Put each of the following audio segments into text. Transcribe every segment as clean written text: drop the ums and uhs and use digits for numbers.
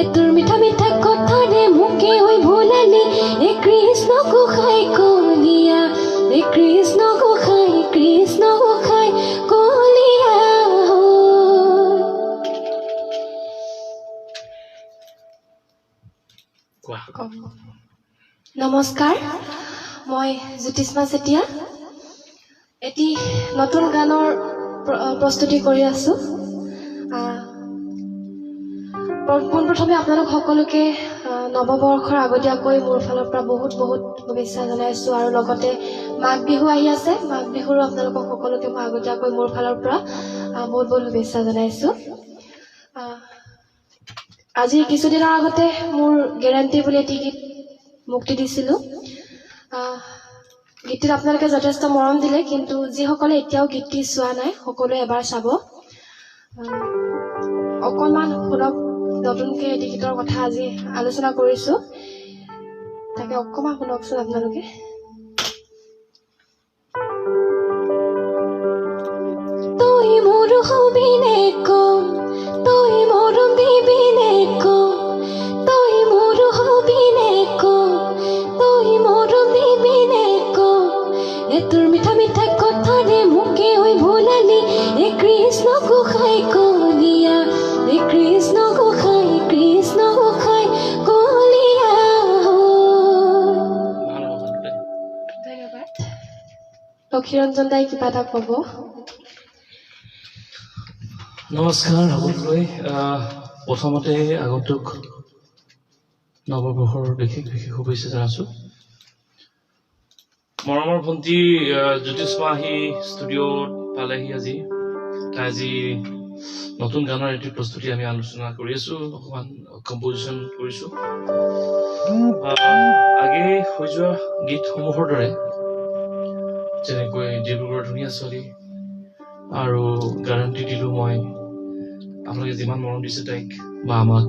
এ তোৰ মিঠা মিঠা কথাৰে মোকে ঐ ভুলালি, এ কৃষ্ণ গোসাই কলীয়া, এ কৃষ্ণ গোসাই, কৃষ্ণ গোসাই কলীয়া হৈ। কোৱা। নমস্কাৰ, মই জ্যোতিষ্মা চেতিয়া। এটি নতুন গানৰ প্ৰস্তুতি কৰি আছোঁ। পোনপ্ৰথমে আপোনালোক সকলোকে নৱবৰ্ষৰ আগতীয়াকৈ মোৰ ফালৰ পৰা বহুত বহুত শুভেচ্ছা জনাইছোঁ আৰু লগতে মাঘ বিহু আহি আছে, মাঘ বিহুৰো আপোনালোকক সকলোকে মই আগতীয়াকৈ মোৰ ফালৰ পৰা বহুত বহুত শুভেচ্ছা জনাইছোঁ। আজি কিছুদিনৰ আগতে মোৰ গেৰাণ্টি বুলি এটি গীত মুক্তি দিছিলোঁ। গীতটিত আপোনালোকে যথেষ্ট মৰম দিলে, কিন্তু যিসকলে এতিয়াও গীতটি চোৱা নাই সকলোৱে এবাৰ চাব। অকণমান শুনক, নতুনকৈ এটি গীতৰ কথা আজি আলোচনা কৰিছোঁ, তাকে অকণমান শুনকচোন আপোনালোকে। তই মোৰ হবি নে কম, তই মৰম দিবি নে কম, তই মোৰ হবি নে কম, তই মৰম দিবি নে কম, এ তোৰ মিঠা মিঠা কথাৰে মোকে ঐ ভুলালি, এ কৃষ্ণ গোসাই কলীয়া, এ কৃষ্ণ গোসাই, কৃষ্ণ গোসাই কলীয়া হৈ। ভাল হ'ব গানটো দেই। ধন্যবাদ। লক্ষীৰঞ্জন দাই কিবা এটা ক'ব। নমস্কাৰ সকলোলৈ। প্ৰথমতে আগন্তুক নৱবৰ্ষৰ বিশেষ বিশেষ শুভেচ্ছা জনাইছোঁ। মৰমৰ ভণ্টি জ্যোতিষ্মা আহি ষ্টুডিঅ'ত পালেহি আজি। তাই আজি নতুন গানৰ এটি প্ৰস্তুতি আমি আলোচনা কৰি আছোঁ, অকণমান কম্পজিশ্যন কৰিছোঁ। আগে হৈ যোৱা গীতসমূহৰ দৰে, যেনেকৈ ডিব্ৰুগড়ৰ ধুনীয়া ছোৱালী আৰু গাৰাণ্টি দিলোঁ মই, আপোনালোকে যিমান মৰম দিছে তাইক বা আমাক,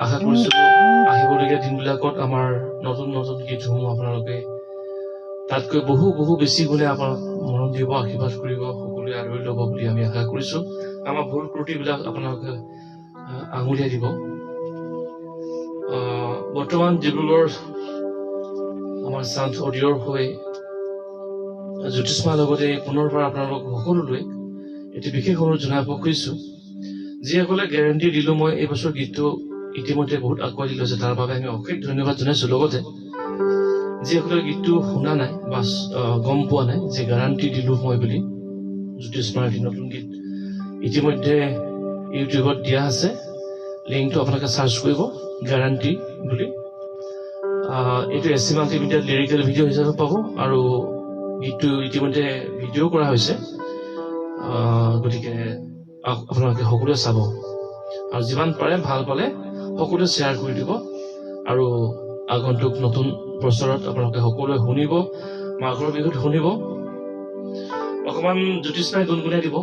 আশা কৰিছোঁ আহিবলগীয়া দিনবিলাকত আমাৰ নতুন নতুন গীতসমূহ আপোনালোকে তাতকৈ বহু বহু বেছি গুণে আমাক মৰম দিব, আশীৰ্বাদ কৰিব, সকলোৱে আদৰি ল'ব বুলি আমি আশা কৰিছোঁ। আমাৰ ভুল ত্ৰুটিবিলাক আপোনালোকে আঙুলিয়াই দিব। বৰ্তমান ডিব্ৰুগড় আমাৰ চান্থ অডিঅ'ৰ হৈ জ্যোতিষ্মাৰ লগতে পুনৰবাৰ আপোনালোক সকলোলৈ এটি বিশেষ অনুৰোধ জনাব খুজিছোঁ। যিসকলে গেৰেণ্টি দিলোঁ মই এই বছৰ গীতটো ইতিমধ্যে বহুত আঁকোৱালি লৈছে, তাৰ বাবে আমি অশেষ ধন্যবাদ জনাইছোঁ। লগতে যিসকলে গীতটো শুনা নাই বা গম পোৱা নাই যে গেৰাণ্টি দিলোঁ মই বুলি, জ্যোতিষ্মাৰ এটি নতুন গীত ইতিমধ্যে ইউটিউবত দিয়া আছে, লিংকটো আপোনালোকে চাৰ্চ কৰিব গেৰাণ্টি বুলি। এইটো এছ চি মাল্টিমিডিয়াত লিৰিকেল ভিডিঅ' হিচাপে পাব আৰু গীতটো ইতিমধ্যে ভিডিঅ' কৰা হৈছে। গতিকে আপোনালোকে সকলোৱে চাব আৰু যিমান পাৰে ভাল পালে সকলোৱে শ্বেয়াৰ কৰি দিব আৰু আগন্তুক নতুন বছৰত আপোনালোকে সকলোৱে শুনিব, মাঘৰ বিহুত শুনিব। অকণমান জ্যোতিষ্মাই গুণগুণাই দিব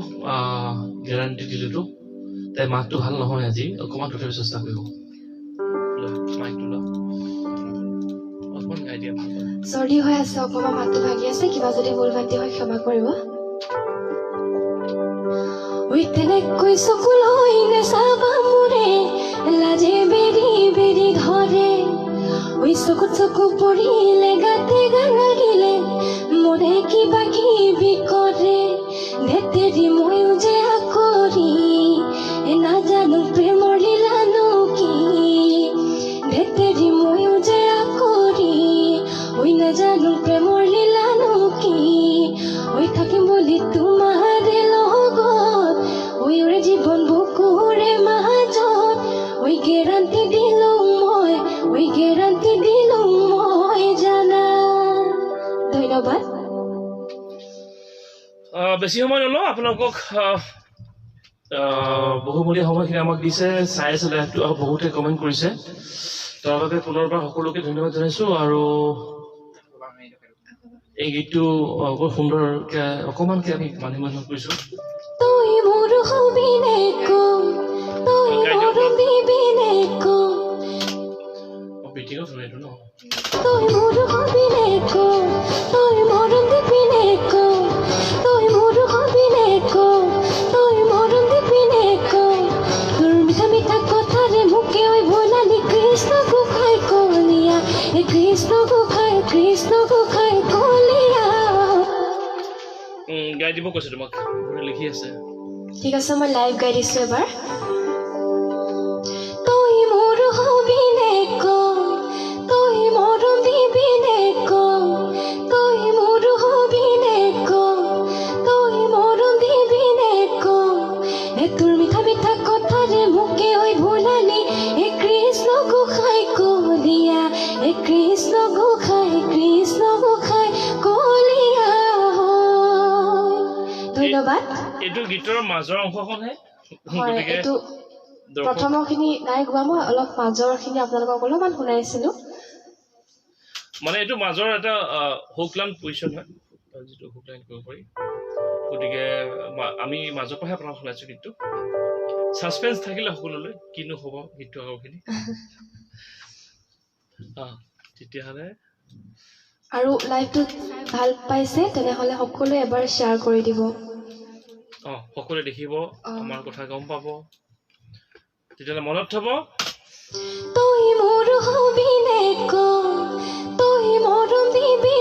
গেৰাণ্টি দিলোতো, তাই মাতটো ভাল নহয় আজি, অকণমান তথাপি চেষ্টা কৰিব। লোৱা, মাইকটো লোৱা, অকণমান গাই দিয়া ভাল পালে। চৰ্দি হৈ আছে, অকণমান মাতটো ভাগি আছে, কিবা যদি ভুল ভ্ৰান্তি হয় ক্ষমা কৰিব। ঐ তেনেকৈ চকু লৈ নেচাবা মোৰে, লাজে বেৰি বেৰি ধৰে। ঐ চকুত চকু পৰিলে গাতে গা লাগিলে মোৰে কিবা কিবি কৰে। ধেতেৰি ময়ো যে আকৰি, এ নাজানো প্ৰেমৰ লীলানো কি। ধেতেৰি ময়ো যে আকৰি, ঐ নাজানো প্ৰেমৰ লীলানো কি। ঐ থাকিম বুলি তোমাৰে লগত, ঐ ওৰে জীৱন বুকুৰে মাজত। ঐ গেৰাণ্টি দিলো মই, ঐ গেৰাণ্টি দিলো মই জানা। ধন্যবাদ। বেছি সময় নলওঁ আপোনালোকক, আহ, আহ, বহুমূলীয়া সময়খিনি আমাক দিছে, চাই আছে লাইভটো আৰু বহুতে কমেণ্ট কৰিছে, তাৰ বাবে পুনৰবাৰ সকলোকে ধন্যবাদ জনাইছোঁ। আৰু এই গীতটো বৰ সুন্দৰকে অকণমানকে আমি মানুহ মানুহ কৰিছোঁ। তই মোৰ হবি নে কম, তই মৰম দিবি নে কম, মিটিঙত শুনে এইটো ন। তই মোৰ হবি নে কম, তই মৰম দিবি নে কম, তই মোৰ হবি নে কম, তই মৰম দিবি নে কম, তোৰ মিঠা মিঠা কথাৰে মোক গাই দিব কৈছে তোমাক, বহুতে লিখি আছে। ঠিক আছে, মই লাইভ গাই দিছোঁ এবাৰ। তই মোৰ হবি নে ক, তই মৰম দিবি নে ক, তই মোৰ হবি নে ক, তই মৰম দিবি নে ক, এ তোৰ মিঠা মিঠা কথাৰে মোকে ঐ ভুলালি, এ কৃষ্ণ গোসাই কলীয়া, এ কৃষ্ণ গোসাই, কৃষ্ণ গোসাই কলীয়া হয়। ধন্যবাদ। এইটো গীতৰ মাজৰ অংশখনহে। হয়। গতিকে এইটো দৰ্শক প্ৰথমৰখিনি নাই গোৱা, মই অলপ মাজৰখিনি আপোনালোকক অলপমান শুনাইছিলোঁ। মানে এইটো মাজৰ এটা হুক লাইন পজিশ্যন হয়, যিটো হুক লাইন কৰিব পাৰি। গতিকে আমি মাজৰ পৰাহে আপোনাক শুনাইছো গীতটো। ছাছপেঞ্চ থাকিলে সকলোলৈ, কিনো হ'ব গীতটো আগৰখিনি। তেতিয়াহ'লে আৰু লাইভটো ভাল পাইছে তেনেহ'লে সকলোৱে এবাৰ শ্বেয়াৰ কৰি দিব। সকলোৱে দেখিব, আমাৰ কথা গম পাব। তেতিয়াহ'লে মনত থ'ব। তই মোৰ হবি নে ক, তই মৰম দিবি